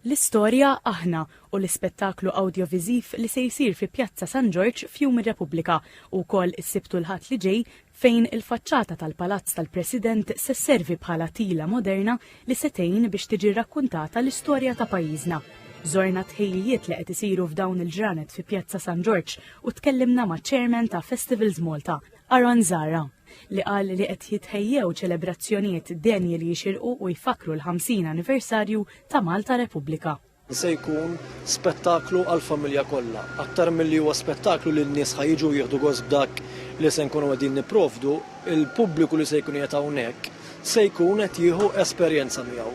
L-istorja Aħna u l-ispettaklu awdjoviżiv li se jsir fi Pjazza San Ġorġ f'Jum ir-Repubblika u wkoll is-Sibt u l-Ħadd li ġej fejn il-faċċata tal-Palazz tal-President se sservi bħala tila moderna li se tgħin biex tiġi rrakkuntata l-istorja ta' pajjiżna. Żorna t-tħejjijiet li qed isiru f'dawn il-ġranet fi Pjazza San Ġorġ u tkellimna maċ-Chairman ta' Festivals Malta, Aaron Zahra, li qal li qed jitħejjew ċelebrazzjonijiet denji li jixirqu u jfakkru l-50 anniversarju ta' Malta Repubblika. Se jkun spettaklu għall-familja kollha. Aktar milli huwa spettaklu li n-nies ħa jiġu jieħdu gost b'dak li se nkunu qegħdin nipprovdu, il-pubbliku li se jkun qiegħed hawnhekk se jkun qed jieħu esperjenza miegħu.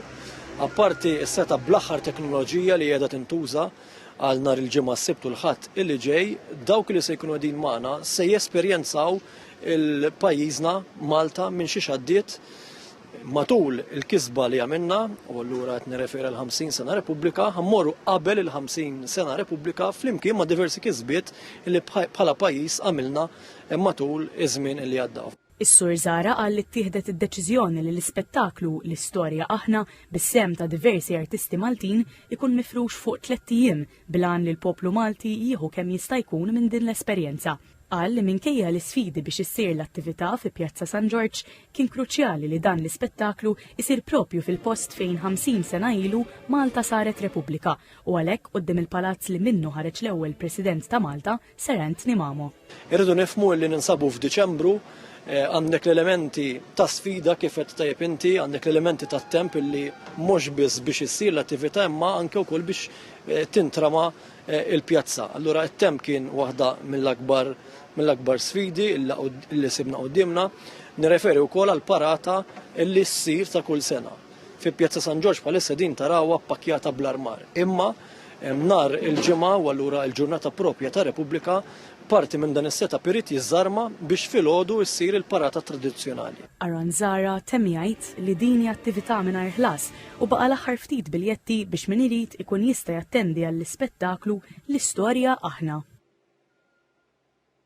Apparti s-setup bl-aħħar teknoloġija li qiegħda tintuża, Għal nhar il-Ġimgħa, s-Sibt u l-Ħadd illi ġej, dawk li se jkunu qegħdin magħna se jesperjenzaw il-pajjiżna Malta minn xiex għaddiet matul il-kisba li għamilna, u allura qed nirreferi għal 50 sena Repubblika, ħammorru qabel il-50 sena Repubblika flimkien ma' diversi kisbiet li bħala pajjiż għamilna matul iż-żmien li għadda. Is-Sur Zahra qal li ttieħdet id-deċiżjoni li l-ispettaklu L-Istorja Aħna bis-sehem ta' diversi artisti Maltin ikun mifrux fuq tlett ijiem bil-għan li l-poplu Malti jieħu kemm jista' jkun minn din l-esperjenza. Qal li minkejja l-isfidi biex issir l-attività fi Pjazza San Ġorġ, kien kruċjali li dan l-ispettaklu isir propju fil-post fejn 50 sena ilu Malta saret Repubblika u għalhekk quddiem il-palazz li minnu ħareġ l-ewwel President ta' Malta, Sir Anthony Mamo. Irridu nifhmu li ninsabu f'Diċembru, għandek l-elementi ta' sfida kif għedt tajjeb inti, għandek l-elementi tat-temp illi mhux biss biex issir l-attività imma anke wkoll biex tintrama il-pjazza. Allura t-temp kien waħda mill-akbar mill-akbar sfidi illi sibna quddiemna. Nirreferi wkoll għall-parata illi ssir ta' kull sena. Fi Pjazza San Ġorġ bħalissa din tarawha ppakkjata bl-armar. Imma nhar il-Ġimgħa u allura l-ġurnata proprja ta' Repubblika, parti minn dan is-setup irid jiżżarma biex filgħodu ssir il-parata tradizzjonali. Aaron Zahra temm jgħid li din hi attività mingħajr ħlas u baqa' l-aħħar ftit biljetti biex min irid ikun jista' jattendi għall-ispettaklu L-Istorja Aħna.